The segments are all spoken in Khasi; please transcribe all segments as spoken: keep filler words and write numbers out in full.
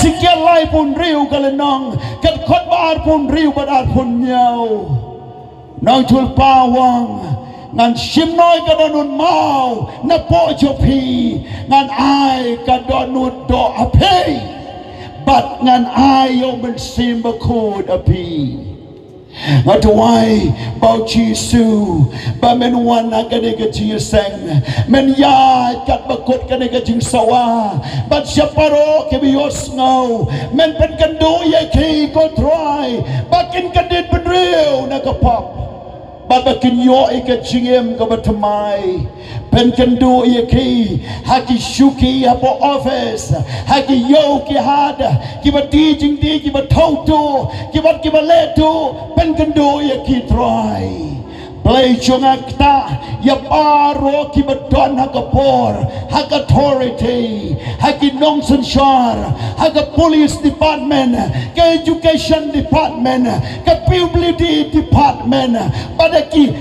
Ezekiel laiphew hynriew ka lynnong, ka dkhot ba arphew hynriew bad arphew hynñiew. Nongïathuhlypa u ong, ngan shim noh ïa ka dohnud maw napoh jong phi, ngan ai ka dohnud doh ha phi, bad ngan ai ïa u Mynsiem Bakhuid ha phi. Nga duwai ba U Jisu, ba men wan ha kane ka jingïaseng, men ïaid katba kut kane ka jingsawa bad sha baroh kiba ïohsngew, men pynkynduh ïa ki, ko Trai, ba kin kyndit bynriew na ka pop bad ba kin ïoh ïa ka jingim kaba thymmai. Pynkynduh ïa ki ha ki shuki, hapoh office, ha ki ïew ki hat, kiba die jingdie, kiba thaw tuh, kiba, kiba leh tuh, pynkynduh ïa ki, Trai. Blei jong nga, ktah ïa baroh kiba don ha ka bor, ha ka authority, ha ki nongsynshar, ha ka police department, ka education department, ka P W D department, bad ha ki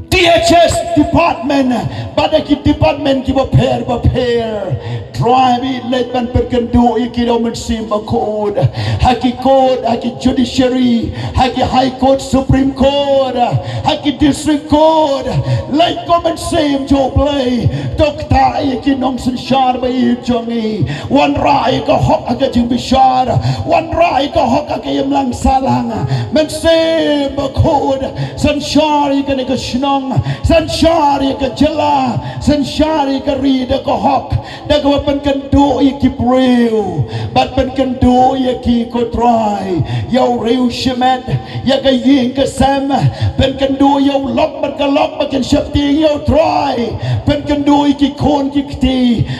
D H S department, bad ha ki department kiba pher bapher. Trai, leit ban pynkynduh ïa ki da U Mynsiem Bakhuid. Ha ki court, ha ki judiciary, ha ki High Court, Supreme Court, ha ki District Court, leit, ko Mynsiem jong U Blei. To ktah ïa ki nongsynshar ba ïeit jong ngi. Wanrah ïa ka hok ha ka jingbishar, wanrah ïa ka hok ha ka imlang sahlang. Mynsiem Bakhuid, synshar ïa kane ka shnong, synshar ïa ka jylla, synshar ïa ka ri da ka hok, da kaba pynkynduh ïa ki briew bad pynkynduh ïa ki, ko Trai, ïa u riew shimet, ïa ka ïing ka sem. Pynkynduh ïa u lok bad ka lok ba kin sheptieng ïa U Trai. Pynkynduh ïa ki khun ki kti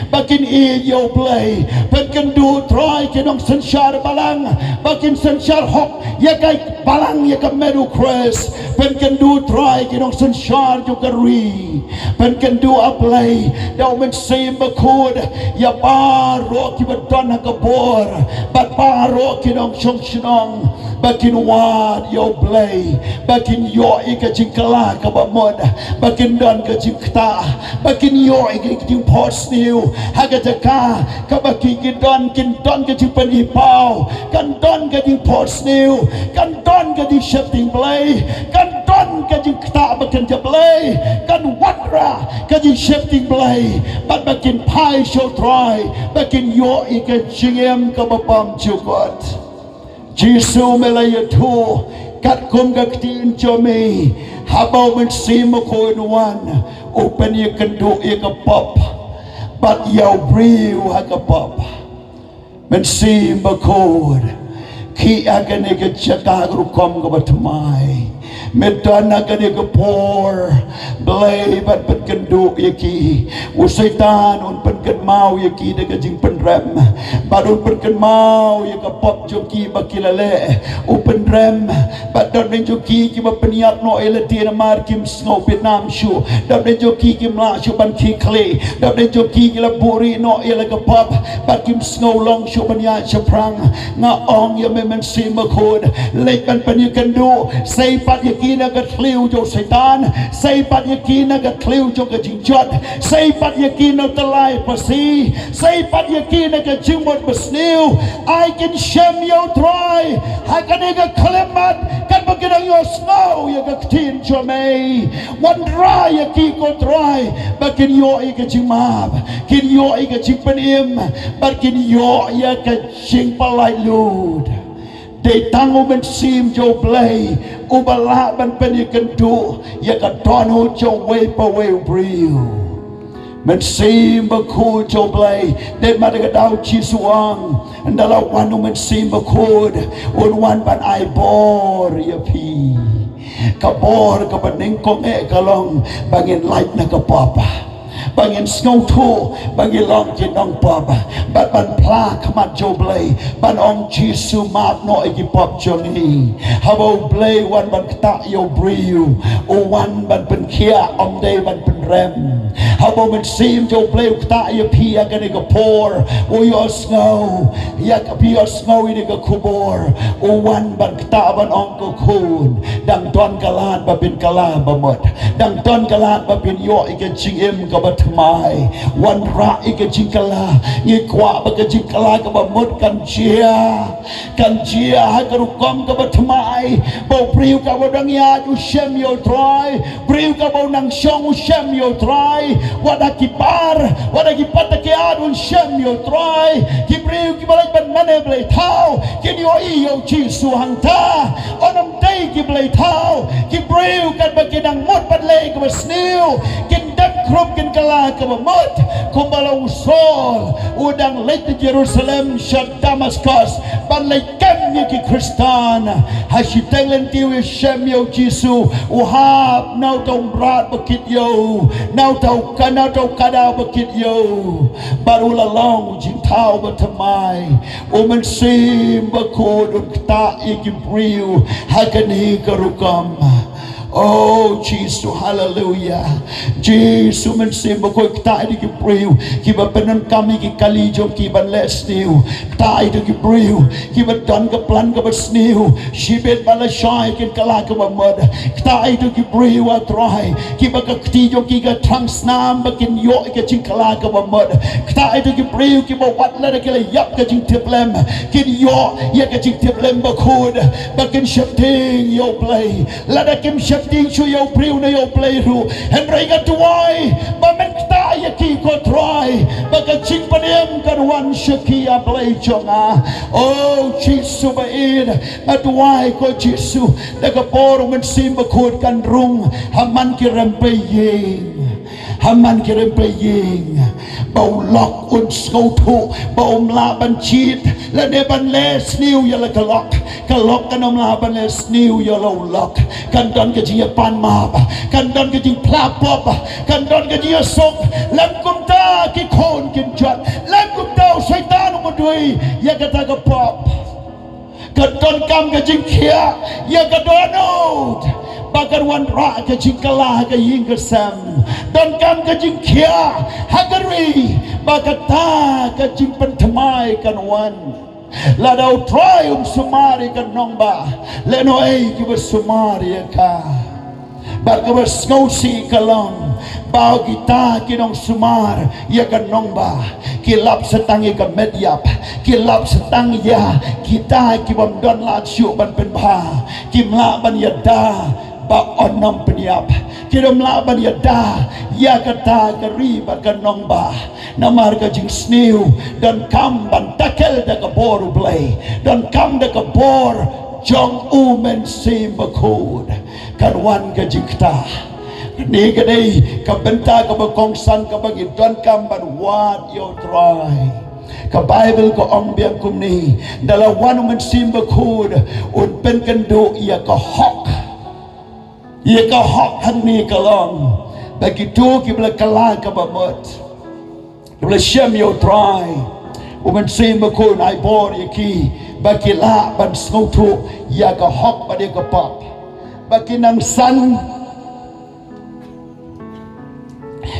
ba kin ïeit ïa U Blei. Pynkynduh, Trai, ki nongsynshar balang ba kin synshar hok ïa ka balang, ïa ka met U Khrist. Pynkynduh, Trai, ki nongsynshar jong ka ri. Pynkynduh, A Blei, da U Mynsiem Bakhuid, ïa baroh kiba don ha ka bor bad baroh ki nongshong shnong, ba kin wad ïa U Blei, ba kin ïoh ïa ka jingkylla kaba mut, ba kin don ka jingktah, ba kin ïoh ïa ka jingphohsniew ha ka jaka kaba ki, ki don, kin don ka jingpynipaw, kan don ka jingphohsniew, kan don ka jingsheptieng Blei, kan don ka jingktah ba kynja Blei, kan wanrah ka jingsheptieng Blei, bad ba kin phai sha U Trai, ba kin ïoh ïa ka jingim kaba bymjukut. Jisu, me la ïathuh katkum ka ktien jong me, haba U Mynsiem Bakhuid un wan, u pynïakynduh ïa ka pop bad ïa u briew ha ka pop. Mynsiem Bakhuid, khie ha kane ka jaka ka rukom kaba thymmai. Me don ha kane ka por, Blei, bad pynkynduh ïa ki. U Soitan un pynkynmaw ïa ki da ka jingpynrem, bad un pynkynmaw ïa ka pop jong ki ba ki la leh. U pynrem, bad don bynta jong ki kiba pynïap noh ïa lade namar kim sngew bitnam shuh. Don bynta jong ki kim lah shuh ban khie khlieh. Don bynta jong ki ki la buhrieh noh ïa la ka pop bad kim sngew long shuh ban ïaid shaphrang. Nga ong ïa me, Mynsiem Bakhuid, leit ban pynïakynduh. Sei pat ïa ki na ka thliew jong u Soitan. Sei pat ïa ki na ka thliew jong ka jingjot. Sei pat ïa ki na u tyllai phasi. Sei pat ïa ki na ka jingmut basniew. Ai kin shem ïa U Trai ha kane ka khyllipmat, katba ki dang ïohsngew ïa ka ktien jong me. Wanrah ïa ki, ko Trai, ba kin ïoh ïa ka jingmap, kin ïoh ïa ka jingpynim, bad kin ïoh ïa ka jingpynlait lut. Dei tang U Mynsiem jong U Blei uba lah ban pynïakynduh ïa ka dohnud jong uwei pa uwei u briew. Mynsiem Bakhuid jong U Blei, dei ma da ka daw Jisu u ong, ynda la wan U Mynsiem Bakhuid, un wan ban ai bor ïa phi. Ka bor kaba nyngkong eh ka long ba ngin lait na ka pop, ba ngin sngewthuh ba ngi long ki nongpop, bad ban phla khmat jong U Blei, ban ong, Jisu, map noh ïa ki pop jong ngi. Haba U Blei u wan ban ktah ïa u briew, u wan ban pynkhiah, ym dei ban pynrem. Haba u Mynsiem jong U Blei u ktah ïa phi ha kane ka por, u ïohsngew ïa ka, phi ïohsngew ïa kane ka khubor, u wan ban ktah ban ong, ko khun, dang don ka lad ba phin kylla ba mut, dang don ka lad ba phin ïoh ïa ka jingim kaba thymmai. Wanrah ïa ka jingkylla. Ngi kwah ba ka jingkylla kaba mut kan jia, kan jia ha ka rukom kaba thymmai, ba u briew kaba dang ïaid u shem ïa U Trai, briew kaba u nang shong u shem ïa U Trai, wat ha ki bar, wat ha ki pathai ki ar un shem ïa U Trai. Ki briew kiba leit ban mane blei thaw kin ïohi ïa U Jisu hangta. Ym dei ki blei thaw, ki briew katba ki nang mut ban leh kaba sniew, kin dang krum kin kylla kaba mut. Kumba la u Saul u dang leit na Jerusalem sha Damaskus ban leit kem ïa ki Khristan. Ha shiteng lynti u ïashem ïa U Jisu, u hap na uta u mrad ba kit ïa u, na uta u ka, na uta u kada ba kit ïa u. Bad u la long u jingthaw ba thymmai. U Mynsiem Bakhuid un ktah ïa ki briew ha kane ka rukom. Oh Jisu, haleluia. Jisu, Mynsiem Bakhuid ktah ïa ki briew kiba pyndonkam ïa ki kali jong ki ban leh sniew. Ktah ïa ki briew kiba don ka plan kaba sniew, shibit ba lashai kin kylla kaba mut. Ktah ïa ki briew, ah Trai, kiba ka kti jong ki ka thrang snam ba kin ïoh ïa ka jingkylla kaba mut. Ktah ïa ki briew kiba wat lada ki la ïap ka jingtiplem, kin ïoh ïa ka jingtiplem bakhuid, ba kin sheptieng ïa U Blei. Lada kim sheptieng shuh ïa u briew ne ïa U Blei ruh, hynrei nga duwai ba men ktah ïa ki, ko Trai, ba ka jingpynim kan wan sha ki, ah Blei jong nga. Oh Jisu ba ïeit, nga duwai, ko Jisu, da ka bor U Mynsiem Bakhuid kan rung ha man ki rympei ïing, ha man ki rympei ïing, ba u lok un sngewthuh ba um lah ban jied lane ban leh sniew ïa la ka lok. Ka lok kan ym lah ban leh sniew ïa la u lok. Kan don ka jingïapan map, kan don ka jingphla pop, kan don ka jingïasuk. Lem kumta ki khun kin jot, lem kumta u Soitan um duwai ïa kata ka pop. Ka donkam ka jingkhiah ïa ka dohnud ba kan wanrah ka jingkylla ha ka ïing ka sem. Donkam ka jingkhiah ha ka ri ba kata ka jingpynthymmai kan wan. Lada U Trai um sumar ïa ka nongbah, lehnohei kiba sumar ïa ka. Bad kaba sngewsih ka long ba kita ki nongsumar ïa ka nongbah ki lap sa tang ïa ka met ïap, ki lap sa tang ïa kita ki bym don lad shuh ban pynbha, kim lah ban ïada ba un ym pynïap, kim lah ban ïada ïa kata ka ri bad ka nongbah. Namar ka jingsniew donkam ban tackle da ka bor U Blei, donkam da ka bor jong U Mynsiem Bakhuid. Kan wan ka jingktah. Kane ka dei ka bynta kaba kongsan kaba ngi donkam ban wad ïa U Trai. Ka Baibl ka ong biang kumne, da la wan U Mynsiem Bakhuid un pynkynduh ïa ka hok. Ïa ka hok hangne ka long ba kito kiba la kylla kaba mut, kiba la shem ïa U Trai, U Mynsiem Bakhuid un ai bor ïa ki ba ki lah ban sngewthuh ïa ka hok bad ïa ka pop, ba ki nang san,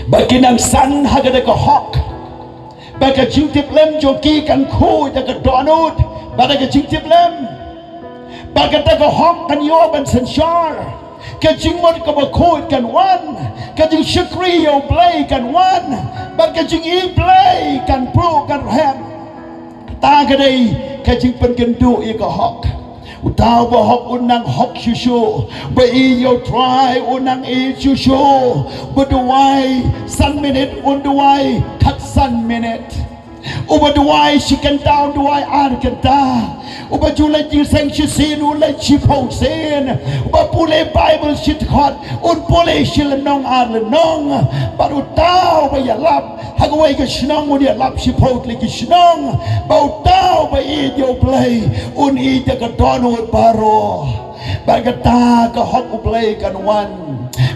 ba ki nang san ha kata ka hok, ba ka jingtiplem jong ki kan khuid da ka dohnud bad da ka jingtiplem, ba kata ka hok kan ïoh ban synshar. Ka jingmut kaba khuid kan wan, ka jingshakri ïa U Blei kan wan, bad ka jingïeit Blei kan pruh kan rhem. Kata ka dei ka jingpynkynduh ïa ka hok. Uta uba hok un nang hok shuh shuh, uba ïeit ïa U Trai un nang ïeit shuh shuh, uba duwai san minit un duwai khatsan minit. Uba duwai shi kynta un duwai ar kynta. Uba ju leit jingïaseng shisien un leit shiphew sien. Uba pule Baibl shi dkhot un pule shi lynnong ar lynnong. Bad uta uba ïalap ha kawei ka shnong un ïalap shiphew tylli ki shnong. Bad uta uba ïeit ïa U Blei un ïeit da ka dohnud baroh. Bad kata ka hok U Blei kan wan.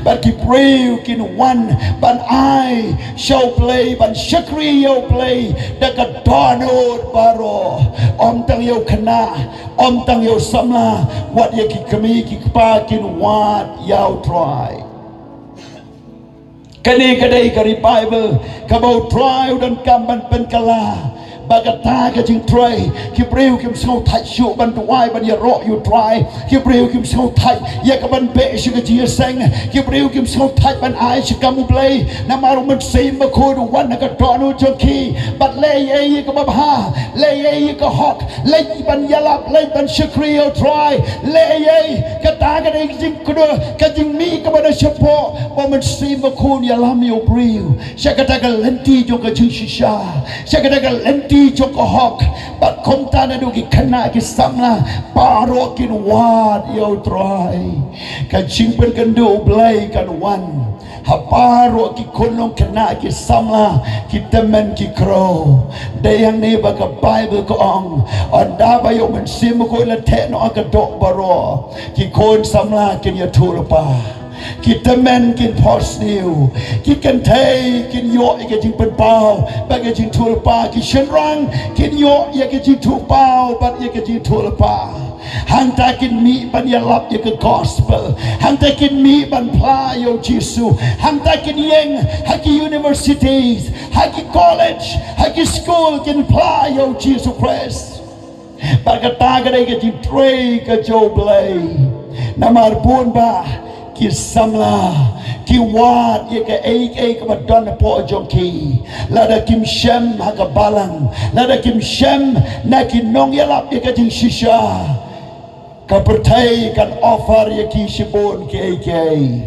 Bad ki briew kin wan ban ai sha U Blei, ban shakri ïa U Blei da ka dohnud baroh. Ym tang ïa u khynnah, ym tang ïa u samla, wat ïa ki kmie ki kpa kin wad ïa U Trai. Kane ka dei ka revival kaba U Trai u donkam ban pynkylla. Ba kata ka jingtrei, ki briew kim sngewthait shuh ban duwai ban ïaroh ïa U Trai. Ki briew kim sngewthait ïa ka ban beh sha ka jingïaseng. Ki briew kim sngewthait ban ai sha kam U Blei. Namar U Mynsiem Bakhuid u wan ha ka dohnud jong ki. Bad leh ei ei ïa kaba bha, leh ei ei ïa ka hok, leh ban ïalap, leh ban shakri ïa U Trai, leh ei ei. Kata ka dei ka jingkyrduh, ka jingmih kaba na shapoh, ba U Mynsiem Bakhuid un ïalam ïa u briew sha kata ka lynti jong ka jingshisha, sha kata ka lynti jong ka hok. Bad kumta naduh ki khynnah ki samla baroh kin wad ïa U Trai. Ka jingpynkynduh U Blei kan wan ha baroh ki khun long khynnah ki samla, ki tymmen ki kro. Dei hangne ba ka Baibl ka ong, ynda ba ïa U Mynsiem Bakhuid u la theh noh ha ka doh baroh, ki khun samla kin ïathuhlypa. Ki tymmen kin phohsniew. Ki kynthei kin ïoh ïa ka jingpynpaw bad ka jingthuhlypa. Ki shynrang kin ïoh ïa ka jingthuhpaw bad ïa ka jingthuhlypa. Hangta kin mih ban ïalap ïa ka gospel. Hangta kin mih ban phla ïa U Jisu. Hangta kin ïeng ha ki universities, ha ki college, ha ki skul kin phla ïa U Jisu Khrist. Bad kata ka dei ka jingtrei ka jong U Blei. Namar bun bah ki samla ki wad ïa kaei kaei kaba don hapoh jong ki. Lada kim shem ha ka balang, lada kim shem na ki nongïalap ïa ka jingshisha, ka pyrthei kan offer ïa ki shibun kiei kiei.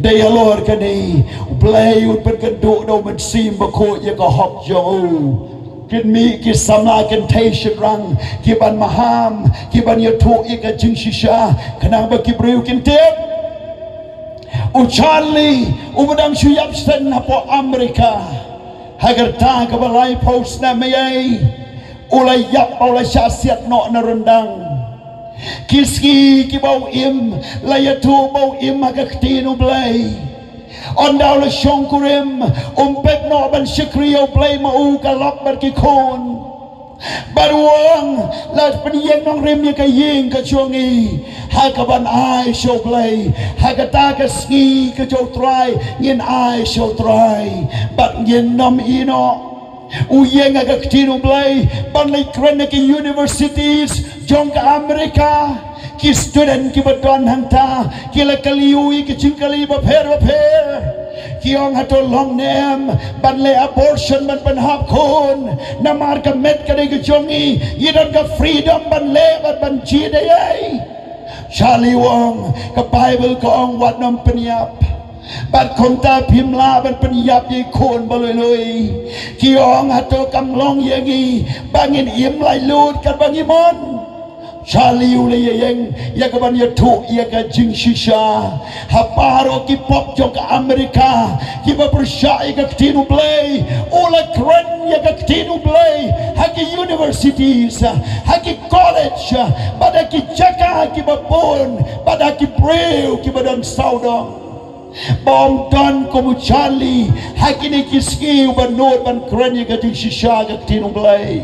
Dei halor kane U Blei un pynkynduh da U Mynsiem Bakhuid ïa ka hok jong u. Kin mih ki samla kynthei shynrang ki ban maham, ki ban ïathuh ïa ka jingshisha, khnang ba ki briew kin tip. U Charlie uba dang shu ïap shen hapoh Amerika, ha ka rta kaba laiphew snem ei ei, u la ïap, u la shah siat noh na ryndang. Ki sngi kiba u im, la ïathuh ba u im ha ka ktien U Blei. Ynda u la shongkurim, um pep noh ban shakri ïa U Blei ma u ka lok bad ki khun. Bad u ong, la pynïeng nongrim ïa ka ïing ka jong ngi ha ka ban ai sha U Blei. Ha kata ka sngi ka jong U Trai ngin ai sha U Trai bad ngin nym ïehnoh. U ïeng ha ka ktien U Blei ban leit kren ha ki universities jong ka Amerika. Ki student kiba don hangta ki la kylli u ïa ki jingkylli bapher bapher. Ki ong, hato long ne em ban leh abortion ban pynhap khun? Namar ka met ka dei ka jong ngi, ngi don ka freedom ban leh bad ban jied ei ei. Charlie u ong, ka Baibl ka ong, wat nym pynïap. Bad kumta phim lah ban pynïap ïa i khun ba lui lui. Ki ong, hato kam long ïa ngi ba ngin im laitluid katba ngi mon? Charlie u la ïeng ïa ka ban ïathuh ïa ka jingshisha ha baroh ki pop jong ka Amerika kiba pyrshah ïa ka ktien U Blei. U la kren ïa ka ktien U Blei ha ki universities, ha ki college, bad ha ki jaka kiba bun, bad ha ki briew kiba don sawdong. Ba ym don kum u Charlie ha kine ki sngi uba nud ban kren ïa ka jingshisha ka ktien U Blei.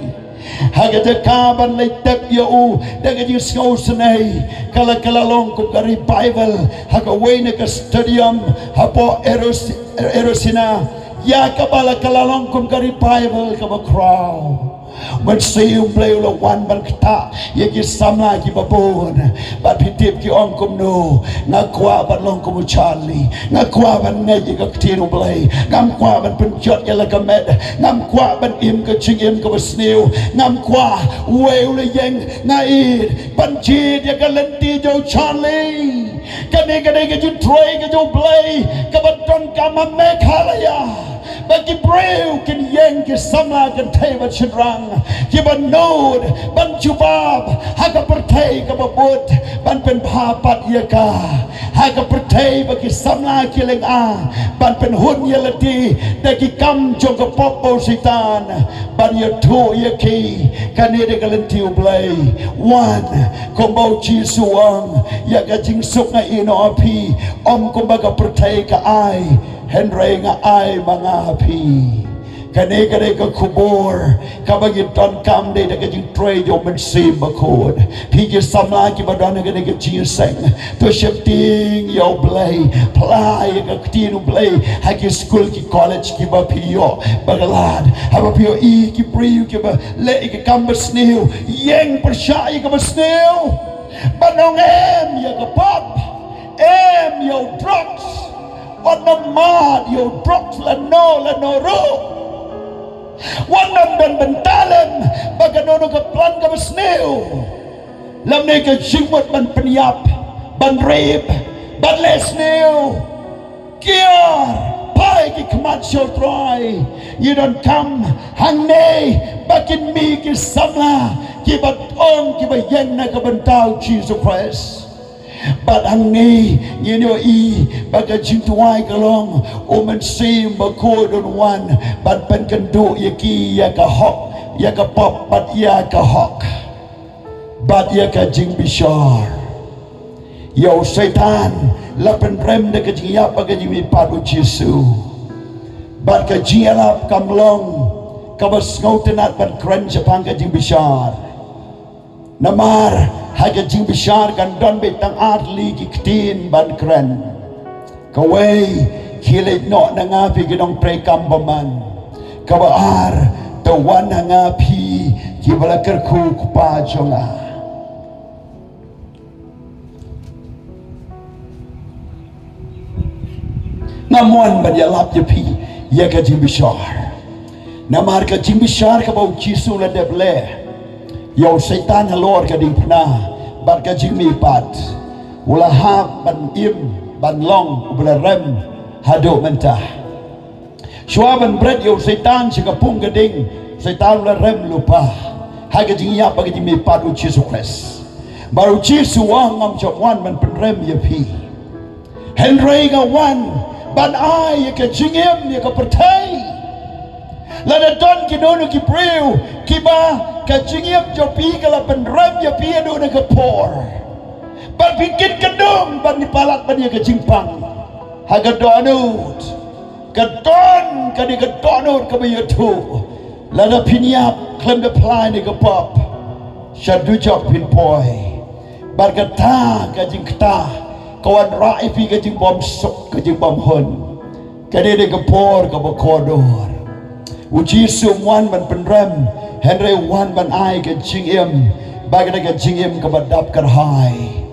Ha ka jaka ban leit tep ïa u da ka jingsngewsynei, ka la kylla long kum ka revival ha kawei na ka stadium hapoh Arizona, ïa kaba la kylla long kum ka revival kaba khraw. Mynsiem Blei u la wan ban ktah ïa ki samla kiba bun. Bad phi tip ki ong kumno? Nga kwah ban long kum u Charlie. Nga kwah ban ngeit ïa ka ktien U Blei. Ngam kwah ban pynjot ïa la ka met. Ngam kwah ban im ka jingim kaba sniew. Ngam kwah. Wei u la ïeng, nga ïeit ban jied ïa ka lynti jong u Charlie. Kane ka dei ka jingtrei ka jong U Blei kaba donkam ha Meghalaya. Ba ki briew kin ïeng, ki samla kynthei bad shynrang kiba nud ban jubab ha ka pyrthei kaba bud, ban pynbha pat ïa ka ha ka pyrthei ba ki samla ki lynga, ban pynhun ïa lade da ki kam jong ka pop bad u Soitan, ban ïathuh ïa ki kane dei ka lynti U Blei. Wan, kumba u Jisu u ong, ïa ka jingsuk nga ïehnoh ha phi, ym kumba ka pyrthei ka ai, hynrei nga ai ma nga ha phi. Kane ka dei ka khubor kaba ngi donkam dei da ka jingtrei jong u Mynsiem Bakhuid. Phi ki samla kiba don ha kane ka jingïaseng, to sheptieng ïa u Blei. Phla ïa ka ktien u Blei ha ki skul ki college kiba phi ïoh ba ka lad. Haba phi ïohi ki briew kiba leh ïa ka kam basniew, ïeng pyrshah ïa ka basniew. Ban ong em ïa ka pop, em ïa u drugs. Wat nym mad ïa u drugs lano lano ruh. Wat nym don bynta lem ba kano kano ka plan kaba sniew. Lymne ka jingmut ban pynïap, ban rape, ban leh sniew. Kiar, phai ki khmat sha u Trai. Ngi donkam hangne ba kin mih ki samla kiba ong, kiba ïeng na ka bynta u Jisu Khrist. Bad hangne ngin ïohi ba ka jingduwai ka long, u Mynsiem Bakhuid un wan ban pynkynduh ïa ki ïa ka hok, ïa ka pop bad ïa ka hok, bad ïa ka jingbishar. Ïa u Soitan la pynrem da ka jingïap bad ka jingmihpat u Jisu. Bad ka jingïalap kam long kaba sngewtynnat ban kren shaphang ka jingbishar. Namar ha ka jingbishar kan don beit tang ar tylli ki ktien ban kren. Kawei, khie leit noh na nga phi ki nongtrei kam bymman. Kaba ar, to wan ha nga phi kiba la kyrkhu u Kpa jong nga. Ngam wan ban ïalap ïa phi ïa ka jingbishar. Namar ka jingbishar kaba u Jisu la dep leh ïa u Soitan halor ka diengphna bad ka jingmihpat, u la hap ban im ban long uba la rem haduh mynta. Shuwa ban bret ïa u Soitan sha ka pung ka ding, u Soitan u la rem lypa ha ka jingïap bad ka jingmihpat u Jisu Khrist. Bad u Jisu u ong, ngam shym wan ban pynrem ïa phi. Hynrei nga wan ban ai ïa ka jingim ïa ka pyrthei. Lada don kino kino ki briew kiba ka jingim jong phi ka la pynrem ïa phi haduh na ka por, bad phi kit kyndong ban ïa palat ban ïa ka jingpang ha ka dohnud. Ka don, ka dei ka dohnud kaba ïathuh. Lada phin ïap khlem da phla ïa ka pop, sha dujok phin poi. Bad kata ka jingktah ka wanrah ïa phi ka jingbymsuk, ka jingbymhun. Ka dei da ka por kaba kordor. U Jisu um wan ban pynrem, hynrei u wan ban ai ka jingim, bad ka dei ka jingim kaba dap kyrhai.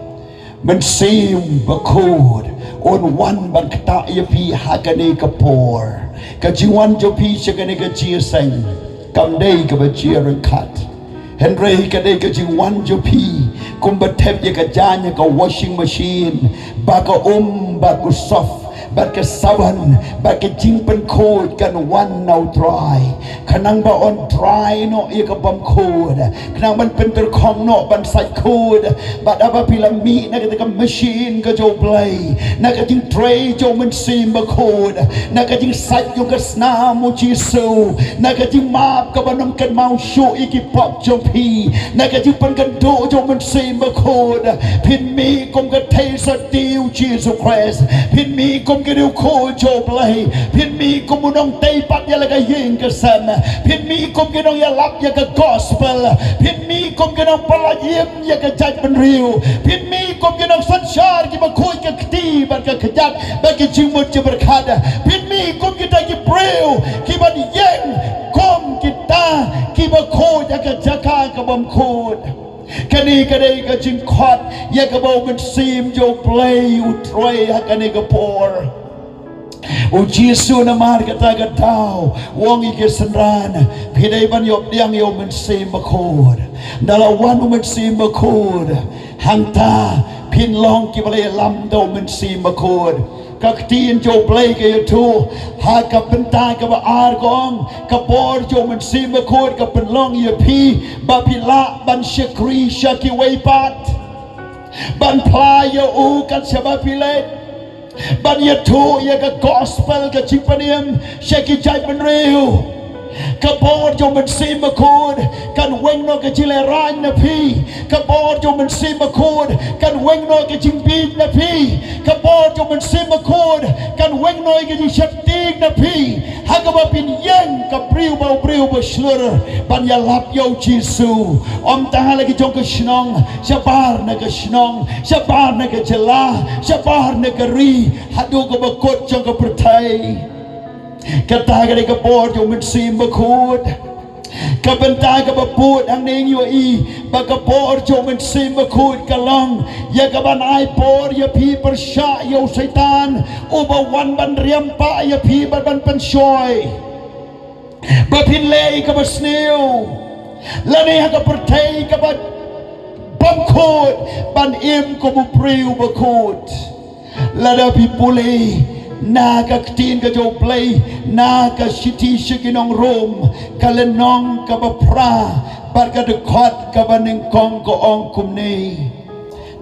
Mynsiem Bakhuid un wan ban ktah ïa phi ha kane ka por. Ka jingwan jong phi sha kane ka jingïaseng kam dei kaba jia ryngkat. Hynrei ka dei ka jingwan jong phi kumba thep ïa ka jaiñ ha ka washing machine, ba ka um bad u surf bad ka saban bad ka jingpynkhuid kan wan na u Trai. Khnang ba un dry noh ïa ka bymkhuid, khnang ban pyntyrkhong noh, ban sait khuid. Bad haba phi la mih na kata ka machine ka jong u Blei, na ka jingtrei jong u Mynsiem Bakhuid, na ka jingsait jong ka snam u Jisu, na ka jingmap kaba nym kynmaw shuh ïa ki pop jong phi, na ka jingpynkynduh jong u Mynsiem Bakhuid, phin mih kum ka theisotti u Jisu Khrist. Phin mih kum ki riewkhuid jong u Blei. Phin mih kum u nongtei pat ïa la ka ïing ka sem. Phin mih kum ki nongïalap ïa ka gospel. Phin mih kum ki nongpyllait im ïa ka jaitbynriew. Phin mih kum ki nongsynshar kiba khuid ka kti bad ka kjat bad ki jingmut jingpyrkhat. Phin mih kum kita ki briew kiba ïeng kum kita kiba khuid ha ka jaka ka bymkhuid. Kane ka dei ka jingkhot ïa kaba u Mynsiem jong u Blei u trei ha kane ka por. U Jisu namar kata ka daw u ong ïa ki synran, phi dei ban ïoh pdiang ïa u Mynsiem Bakhuid. Ynda la wan u Mynsiem Bakhuid, hangta phin long kiba la ïalam da u Mynsiem Bakhuid. Ka ktien jong u Blei ka ïathuh ha ka bynta kaba ar, ka ong, ka bor jong u Mynsiem Bakhuid ka pynlong ïa phi ba phi lah ban shakri sha kiwei pat, ban phla ïa u kat shaba phi leit, ban ïathuh ïa ka gospel, ka jingpynim, sha ki jaitbynriew. Ka bor jong u Mynsiem Bakhuid kan weng noh ka jinglehraiñ na phi. Ka bor jong u Mynsiem Bakhuid kan weng noh ka jingbieit na phi. Ka bor jong u Mynsiem Bakhuid kan Weng noh ïa ka jingsheptieng na phi ha kaba phin ïeng ka briew bad u briew ba shlur ban ïalap ïa u Jisu. Ym tang ha la ki jong ka shnong, shabar na ka shnong, shabar na ka jylla, shabar na ka ri, haduh kaba kut jong ka pyrthei. Kata ka dei ka bor jong u Mynsiem Bakhuid. Ka bynta kaba bud hangne ngi ïohi ba ka bor jong u Mynsiem Bakhuid ka long ïa kaban ai bor ïa phi pyrshah ïa u Soitan uba wan ban riam pah ïa phi bad ban pynshoi ba phin leh ïa kaba sniew lane ha ka pyrthei kaba bym khuid ban im kum u briew bakhuid. Lada phi pule na ka ktien ka jong U Blei, na ka shithi sha ki nong Rom, ka lynnong kaba phra bad ka dkhot kaba nyngkong ka ong kumne: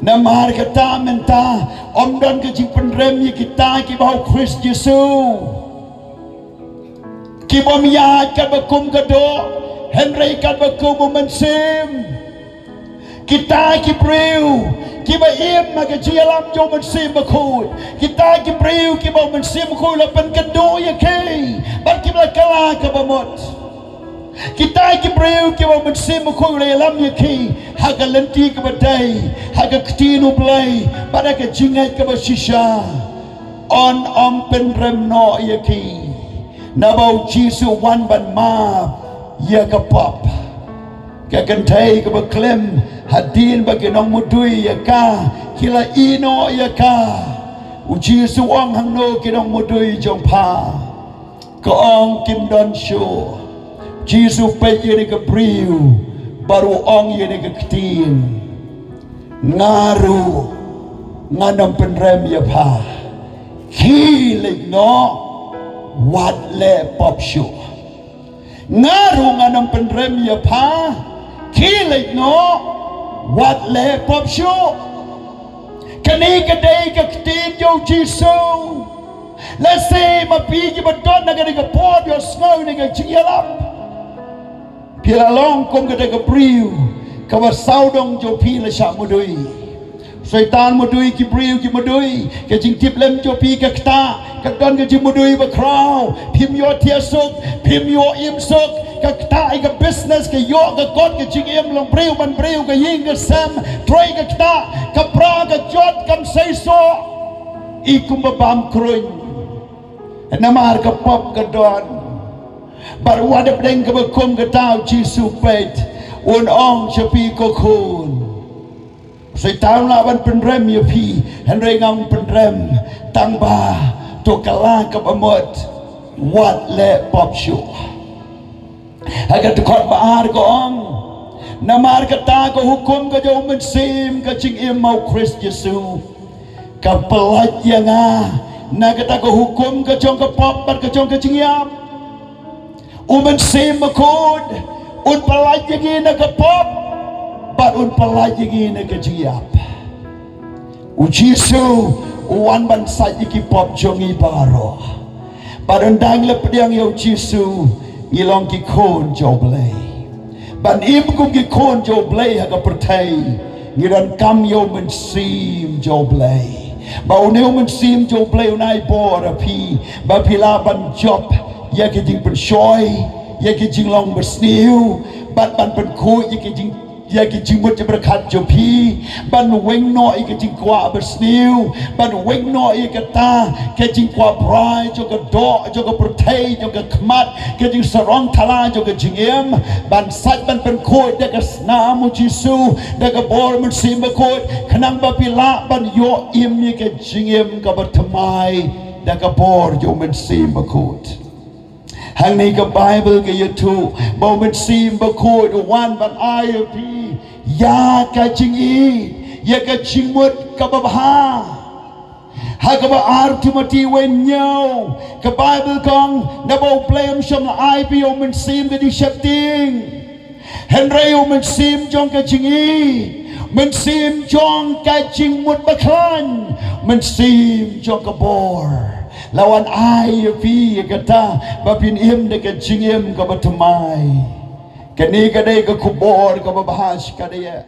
Namar kata mynta ym don ka jingpynrem ïa kita kiba ha u Khrist Jisu, ki bym ïaid katba kum ka doh, hynrei katba kum u Mynsiem. Kita ki briew kiba im ha ka jingïalam jong u Mynsiem Bakhuid, kita ki briew kiba u Mynsiem Bakhuid u la pynkynduh ïa ki bad kiba la kylla kaba mut, kita ki briew kiba u Mynsiem Bakhuid u la ïalam ïa ki ha ka lynti kaba dei, ha ka ktien U Blei bad ha ka jingngeit kaba shisha, un ym pynrem noh ïa ki, naba u Jisu u wan ban map ïa ka pop. Ka kynthei kaba khlem, hadien ba ki nongmudui ïa ka ki la ïeh noh ïa ka, u Jisu u ong: Hangno ki nongmudui jong pha? Ka ong: Kim don shuh. Jisu u peit ïa kane ka briew bad u ong ïa kane ka ktien: Nga ruh ngan ym pynrem ïa pha. Khie leit noh, wat leh pop shuh. Nga ruh ngan ym pynrem ïa pha. Khie leit noh, wat leh pop shuh. Kane ka dei ka ktien jong u Jisu. Lehse ma phi kiba don ha kane ka por, ïohsngew ïa kane ka jingïalap, phi la long kum kata ka briew kaba sawdong jong phi la shah mudui. Soitan mudui, ki briew ki mudui, ka jingtip lem jong phi ka ktah, ka don ka jingmudui bakhraw, phim ïohthiah suk, phim ïoh im suk, ka ktah ïa ka business, ka ïoh ka kot, ka jingim long briew man briew, ka ïing ka sem, trei ka ktah, ka pra ka jot, kam seisoh, i kumba bam kruiñ. Namar ka pop ka don. Bad wat hapdeng kaba kum kata u Jisu u peit, un ong sha phi: Ko khun, Soitan u lah ban pynrem ïa phi, hynrei ngam pynrem, tang ba to kylla kaba mut, wat leh pop shuh. Ha ka dkhot ba ar ka ong: Namar kata ka hukum ka jong u Mynsiem, ka jingim ha u Khrist Jisu, ka pyllait ïa nga na kata ka hukum ka jong ka pop bad ka jong ka jingïap. U Mynsiem Bakhuid un pyllait ïa ngi na ka pop bad un pyllait ïa ngi na ka jingïap. U Jisu u wan ban sait ïa ki pop jong ngi baroh. Bad ynda ngi la pdiang ïa u Jisu, ngi long ki khun jong u Blei. Ban im kum ki khun jong u Blei ha ka pyrthei, ngi donkam ïa u Mynsiem jong u Blei. Ba une u Mynsiem jong u Blei un ai bor ha phi, ba phi lah ban jop ïa ki jingpynshoi, ïa ki jinglong basniew, bad ban pynkhuid ïa ki jing ïa ki jingmut jingpyrkhat jong phi, ban weng noh ïa ka jingkwah basniew, ban weng noh ïa kata ka jingkwah brai jong ka doh, jong ka pyrthei, jong ka khmat, ka jingsarong thala jong ka jingim, ban sait ban pynkhuid da ka snam u Jisu, da ka bor Mynsiem Bakhuid, khnang ba phi lah ban ïoh im ïa ka jingim kaba thymmai da ka bor jong u Mynsiem Bakhuid. Hangne ka Baibl ka ïathuh ba u Mynsiem Bakhuid u wan ban ai ïa phi ïa ka jingïeit, ïa ka jingmut kaba bha. Ha kaba ar Timothi wei hynñiew, ka Baibl ka ong, naba u Blei um shym la ai ïa phi u mynsiem ka jingsheptieng, hynrei u mynsiem jong ka jingïeit, mynsiem jong ka jingmut bakhlaiñ, mynsiem jong ka bor. La wan ai ïa phi ïa kata ba phin im da ka jingim kaba thymmai. Kane ka dei ka khubor kaba bha shikatdei.